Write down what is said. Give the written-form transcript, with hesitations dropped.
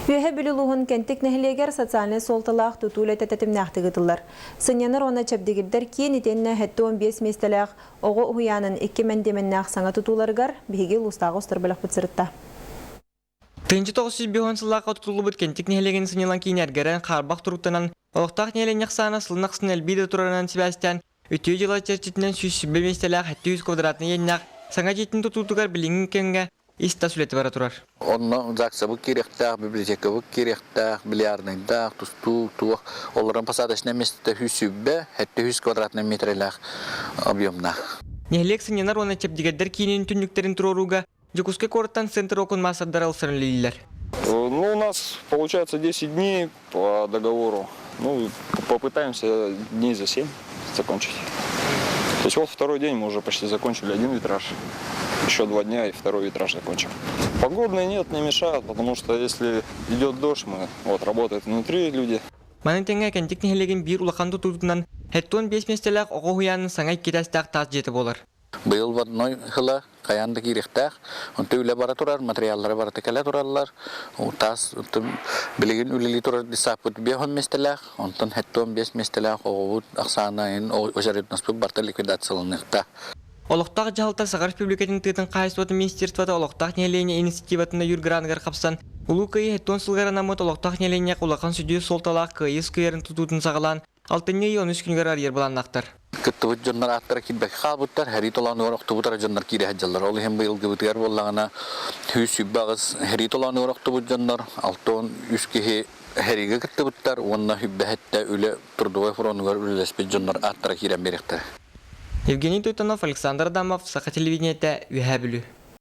Үөһэ Бүлүү улууһун Кэнтик нэһилиэгэр социальнай суолталаах тутуу үлэтэ тэтимнээхтик ыытыллар. Сынньанар уонна чэбдигирдэр киин итиэннэ 75 миэстэлээх оҕо уһуйаанын икки мэндиэмэннээх саҥа тутууларыгар биһиги улуустааҕы устар бөлөхпүт сырытта. 1905 сыллаахха тутуллубут Кэнтик нэһилиэгин сынньалаҥ киинэ эргэрэн хаарбах туруктанан, олохтоох нэһилиэнньэ ахсаана сылын ахсын элбии да турарынан сибээстээн, үтүө дьыала чэрчитинэн 120 миэстэлээх 700 квадратнай иэннээх саҥа дьиэтин тутуутугар билиҥҥи кэмҥэ ис-тас үлэтэ бара турар. Онно ЗАГСабыт киириэхтээх, библиотекабыт киириэхтээх, бильярднайдаах, тустуу, туох. Олорон посадочнай миэстэтэ 120, 700 квадратнай метрэлээх объемнаах. Нэһилиэк сынньанар уонна чэбдигэрдэр киинин түннүктэрин туруорууга Дьокуускай куораттан Центр окон маастардара ылсан үлэлииллэр. Ну, у нас получается 10 дней по договору. Ну, попытаемся дней за 7 закончить. То есть вот второй день мы уже почти закончили один витраж. Еще 2 дня и второй витраж закончим. Погодные нет, не мешают, потому что если идет дождь, мы вот работают внутри люди. Маны тэҥэ Кэнтик нэһилиэгин биир улахан тутуутунан 75 миэстэлээх оҕо уһуйаанын саҥа икки этээстээх таас дьиэтэ буолар. Быйыл водной ыла хайаан да киириэхтээх. Онто үлэ бара турар, материаллара барыта кэлэ тураллар. Таас билигин үлэлии турар десаппыт 50 миэстэлээх, онтон 75 миэстэлээх оҕобут ахсаана очередностьпут барыта ликвидацияланыахтаах. Олохтоох дьаһалта Саха Республикатын тыатын хаһаайыстыбатын министерствота олохтоох нэһилиэнньэ инициативатын өйүүр граныгар хапсан, Улуу Кыайыы 70 сылыгар анаммыт олохтоох нэһилиэнньэҕэ улахан сүдү суолталаах Кыайыы скверин тутуутун саҕалаан, алтынньы ый онус күнүгэр арыйар былааннаахтар. Кыттыбыт дьоннор ааттара киирбэккэ хаалбыттар, сэрии толоонугар охтубут эрэ дьоннор киирэ сылдьаллар. Ол иһин быйылгыбытыгар буоллаҕына 128 сэрии толоонугар охтубут дьоннор, 63 киһи сэриигэ кыттыбыттар уонна 107 үлэ трудовой фронугар үлэлэспит дьоннор ааттара киирэн биэриэхтэрэ. Евгений Тойтонов, Александр Адамов, Саха телевидениетэ, Үөһээ Бүлүү.